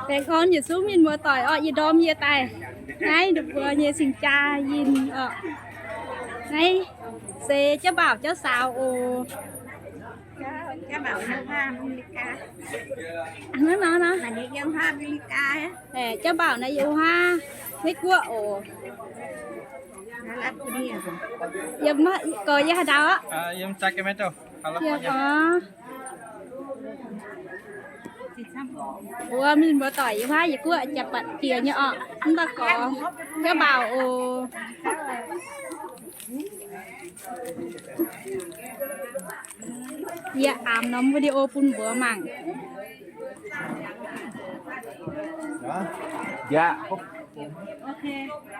Baengh orn yietc zungv mienh muoz-doic orqc, yie ndorm yie daaih naaiv ndopv mbuo nyei cing-jaa yinh orqc. Naaiv se jauv mbaauc jauv saaux oc. Jauv mbaauc naaiv yiem America. Jauv mbaauc naaiv yiem Meiv Guoqv oc. Yiem, gorx, yiem haaix ndau aqv? Yiem Sacramento. Mbuo mienh muoz-doic yiem haaix, yie guoqv jaa-baatc jiex nyei orqc. Mv baac gorx, jauv mbaauc oc. Yie aamx norm video bun mbuo mangc.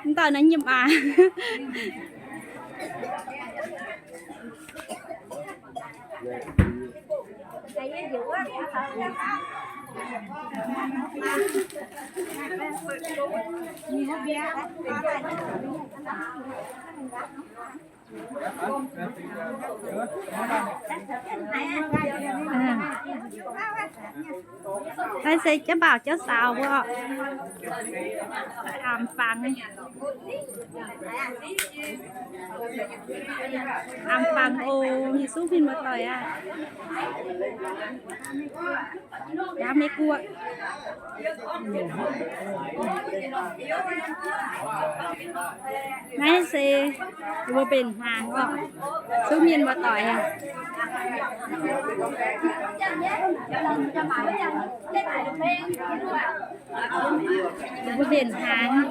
Mv dauh naaiv nyei maa. Naaiv se jauv mbaauc jauv saaux mbuo aamx fangx. Aamx fangx oc, yietc zungv mienh muoz-doic aac. Yiem Meiv Guoqv. Naaiv se mbuo mbenc hnaangx orqc, zungv mienh muoz-doic aac. Mbuo mbenc hnaangx.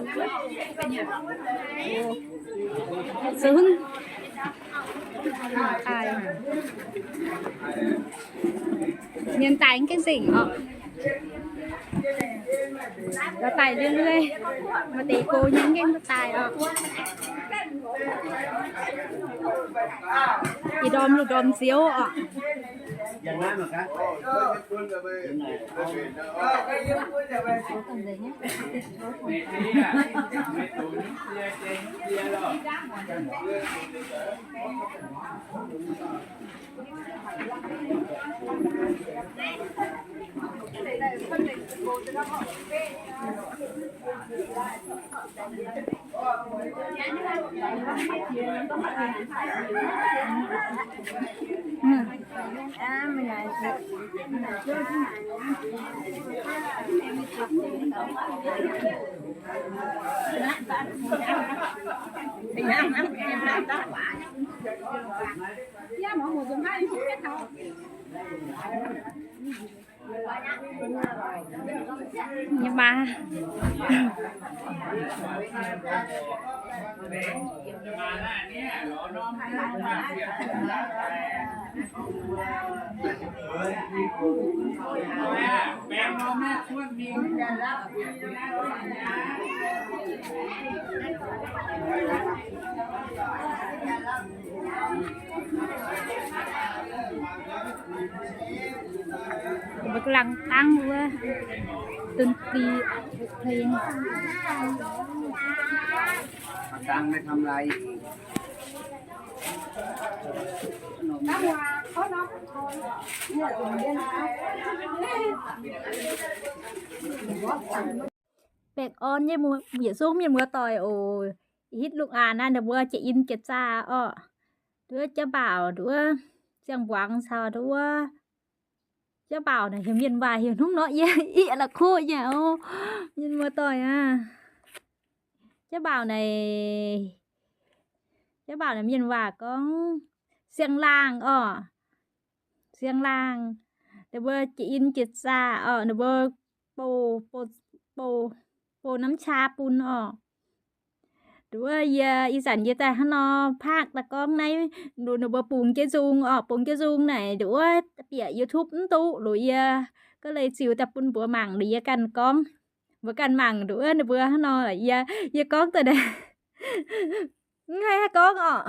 Zungv mienh daaih mv gaengh nzengc orqc. Daaih lui-lui, maaih deix gox nyei mv gaengh daaih orqc. Ih ndorm lungh ndorm nziouv orqc. Nyei maa. Mbuo ga'langh dangv wuov ดนตรี เพลง. แบกออน yietc zungv mienh muoz-doic oc. Hitv lungh aanx naaiv, ninh mbuo jiex in jiex zaah orqc. Nduov jauv mbaauc, nduov ziangh mbuangz caux nduov jauv mbaauc naaic, heuc mienh waac heuc hnungv nor, yie ih la'kuqv nyei oc. Mienh muoz-doic aac, jauv mbaauc naaic, jauv mbaauc naaic mienh waac gorngv siang-laangh orqc. Siang-laangh, ninh mbuo jiex in jiex zaah orqc, ninh mbuo bouh, bouh, bouh, bouh น้ำชา bun orqc. Nduov yie ih zanc yie daaih hnangv nor paakv daaih gorngv naaiv, ninh mbuo bungx jienv nzung orqc, bungx jienv nzung naaic nduov bieqc YouTube mv duqv, lorqc yie gorngv leiz ziux daaih bun mbuox mangc, lorqc yie ganh gorngv, mbuox ganh mangc nduov ninh mbuo hnangv nor, yie, yie gorngv daaih naaic mv haih gorngv orqc.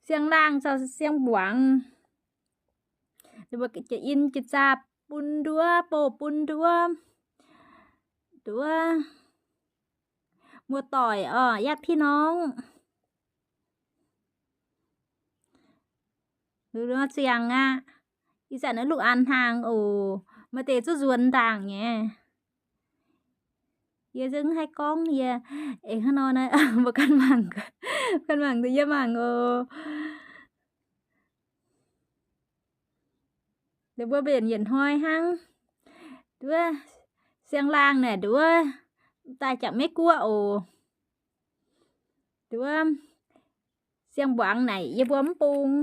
Siang-laangh caux siang-mbuangz, ninh mbuo jiex in jiex zaah bun nduov, bouh bun nduov, nduov muoz-doic orqc, ญาติพี่น้อง. Nduov ziangx aqv. Ih zanc naaiv lungh aanx hnaangx oc. Maaih deix zuqc nzuonx ndaangc nyei. Yie zungv haih gorngv yie aengx hnangv nor naaiv, mbuo ganh mangc, ganh mangc duqv yie mangc oc. Ninh mbuo mbenc yietc hnoi hnangv. Nduov siang-laangh naaic nduov daaih jangx Meiv-Guoqv oc. Nduov siang-mbuangz naaic yie mbuo mv bung,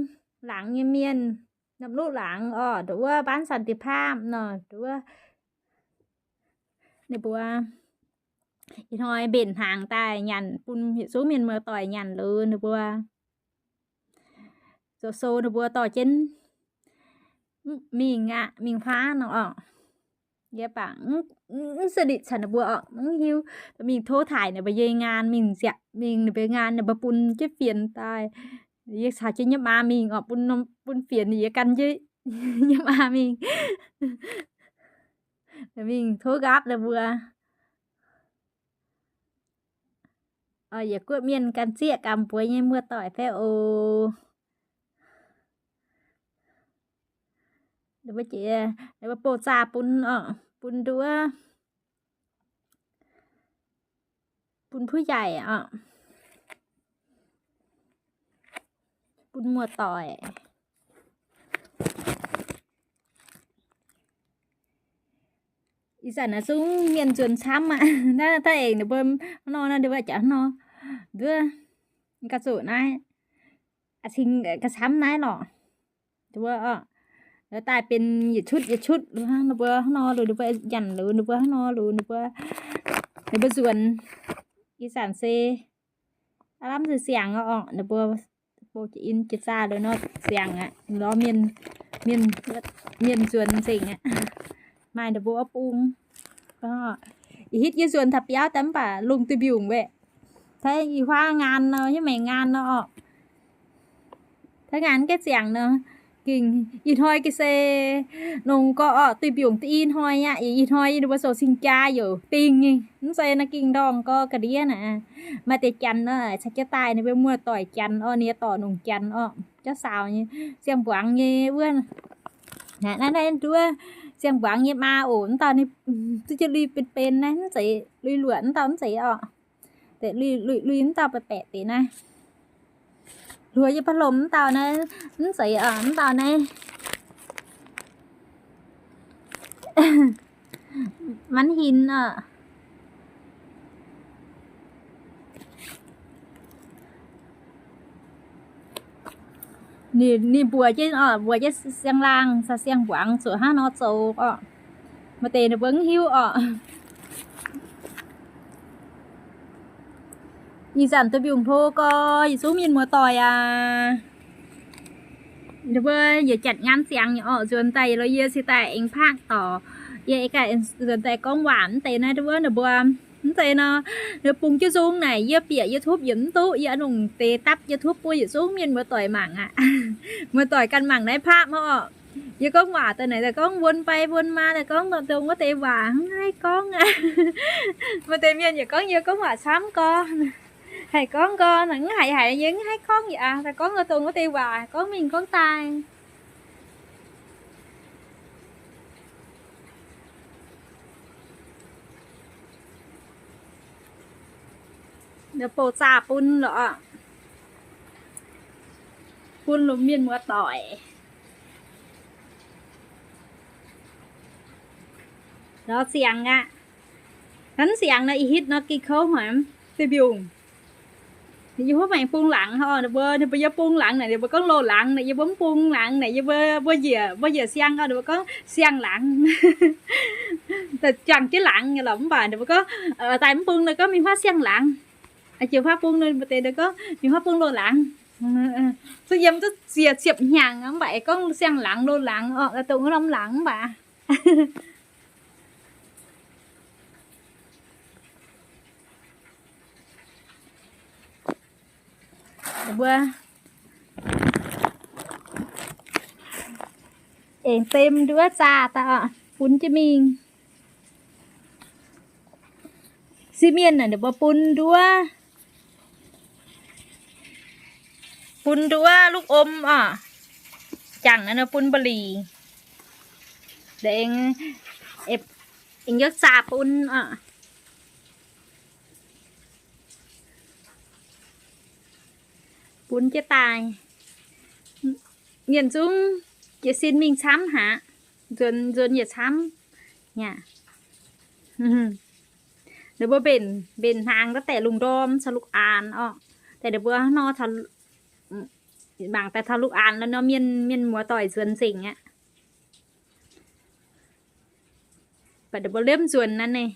laangz nyei mienh, norm luqv laangz orqc, nduov บ้านสันติภาพ nor, nduov ninh mbuo ih hnoi mbenc hnaangx daaih nyanc bun yietc zungv mienh muoz-doic nyanc liuz ninh mbuo zoux sou ninh mbuo dorh jienv mingh aqv, mingh huaav nor orqc. Yie baac mv, mv se litc caux ninh mbuo orqc, mv hiuv. Mingh tov taaih ninh mbuo nyei ngaan, mingh ziapc mingh ninh mbuo ngaan, ninh mbuo bun jienv fienx daaih. Yie caux jienv yiem maa mingh orqc, bun, bun fienx yie gan jienv yiem maa mingh. Mingh tov nqaapv ninh mbuo. Yietc guoqv mienh gan zieqv gan bueix nyei muoz-doic fai oc. Ninh mbuo bouh zaah bun orqc, bun nduov, bun ผู้ใหญ่ orqc, bun muoz-doic. Ih zanc naaiv zungv mienh nzuonx camv aqv. Naaiv da'aengx ninh mbuo hnangv nor, ninh mbuo jaax hnangv nor, nduov, ga'zoqc naaiv, ga'camv naaiv lorqc. Nduov, daaih benx yietc ชุด yietc ชุด ninh mbuo hnangv nor, ninh mbuo nyanc liuz ninh mbuo hnangv nor, ninh mbuo, ninh mbuo nzuonx. Ih zanc se aav lamh se siang orqc, ninh mbuo bouh jiex in jiex zaah liuz nor siang aqv. Lorz mienh, mienh, mienh nzuonx nzengc aqv. Maaih ninh mbuo bung. Ih hitv yie nzuonx taux biauv daaih mv baac lungh duih mbiungc weqc. Tov ih huaav ngaan nor, yie maengx ngaan nor orqc. Tov ngaan gaengh ziangx nor, gengh ih hnoi ga'sie nongx gorx orqc, duih mbiungc da'yi hnoi aqv. Ih hnoi ninh mbuo zoux cing-jaa youc dingh nyei, mv zeiz naaiv gengh ndorngh gorx ga'ndiev naaic. Maaih deix janx nor, caux jienv daaih ninh mbuo muoz-doic janx orqc, ninh nyei dorc nongc janx orqc, jauv saaux nyei, siang-mbuangz nyei wuov. Naaiv, naaiv nduov siang-mbuangz nyei maa oc. Mv dauh ninh zuqc jienv lui benx benx naaiv, mv zeiz lui luoqc, mv dauh mv zeiz orqc. Lui, lui, lui mv dauh baeqc baeqc deix naaiv. Luoqc yie baav lomh mv dauh naaiv, mv zeiz orqc, mv dauh naaiv. Manh hinc orqc. Ninh, ninh mbuox jienv orqc, mbuox jienv siang-laangh caux siang-mbuangz zuqc hnangv nor zoux orqc. Maaih deix ninh mbuo mv hiuv orqc. Ih zanc duih mbiungc hlo gorx, yietc zungv mienh muoz-doic aac. Ninh mbuo yietc janx ngaan ziangx nyei orqc, nzuonx daaih lorz yie cingx daaih aengx paakv dorc. Yie aengx gaax nzuonx daaih gorngv waac mv deix naaiv wuov ninh mbuo mv zeiz nor, ninh bungx jienv nzung naaic yie bieqc YouTube yaac mv duqv, yie longc deix dapv YouTube bun yietc zungv mienh muoz-doic mangc aqv. Muoz-doic ganh mangc naaiv paakv mv orqc. Yie gorngv waac daaih naaic, daaih gorngv วนไป วนมา, daaih gorngv dongh wuov deix waac mv haih gorngv aqv. Maaih deix mienh yaac gorngv yie gorngv waac camv gorx. Haih gorngv gorx, mv haiz haiz yie mv haih gorngv aqv. Daaih gorngv dongh wuov deix waac, gorngv mingh gorngv daaih. Bouh zaah bun lorqc, bun lomh mienh muoz-doic. Lorz siangx aqv. Hnangv siangx nor ih hitv nor gengh kouv haic, duih mbiungc. Yie huov maengx bung laangz orqc, ninh mbuo, ninh mbuo yie bung laangz naaic, ninh mbuo gorngv loz-laangz naaic, yie mbuo mv bung laangz naaic, yie mbuo, mbuo njiec, mbuo njiec siang orqc, ninh mbuo gorngv siang-laangz. Daaih jangx jienv laangz nyei lorqc, mv baac ninh mbuo gorngv daaih mv bung naaic gorngv mingh huaav siang-laangz. Jiex huaav bung nor, mbuo deix gorngv mingh huaav bung loz-laangz. Zuqc yiem duqv ziec ciepv hnyangx mv baac aengx gorngv siang-laangz loz-laangz orqc, dongh wuov norm laangz mv baac. Mbuo aengx dem nduov zaah daaih orqc, bun jienv mingh. Sieqv mienh naaic ninh mbuo bun nduov, bun nduov ลูกอม orqc. Jangc naaiv nor bun บุหรี่. Aengx, aengx yiem zaah bun oc. Bun jienv daaih. Mienh zungv jiez sin mingh camv haic. Nzuonx, nzuonx yietc camv. Aa, ninh mbuo mbenc, mbenc hnaangx daaih deix lungh ndorm caux lungh aanx oc. Deix ninh mbuo nor, mangc daaih taux lungh aanx lorqc nor, mienh, mienh muoz-doic nzuonx nzengc aqv. Baac ninh mbuo liemh nzuonx naaiv ninh.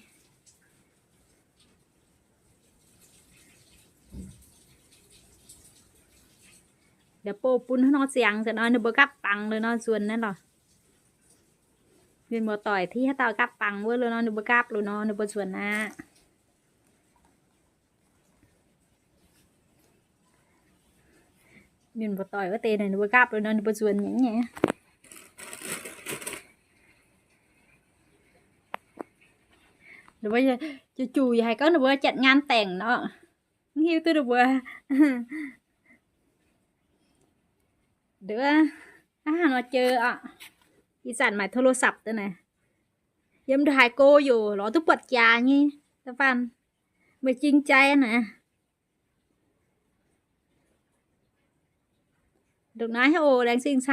Ninh bou bun hnangv nor ziangx nzengc nor, ninh mbuo gapv bangx liuz nor nzuonx naaiv lorqc. Mienh muoz-doic tiv haaix dauh gapv bangx wuov liuz nor, ninh mbuo gapv liuz nor, ninh mbuo nzuonx aqv. Mienh muoz-doic wuov deix ninh mbuo gapv liuz nor, ninh mbuo nzuonx nyei. Juqc juqc yaac haiz gorngv ninh mbuo จัดงานแต่ง nor, mv hiuv duqv ninh mbuo nduov hnangv nor jeu oc. Ih zanc maaic โทรศัพท์ deix naaic, yiem ndongc haaix go youc lorz duqv buatc jaax nyei. Da'faanh meih jing jai naaic. Ndongc naaiv oc, laengz zingh caa.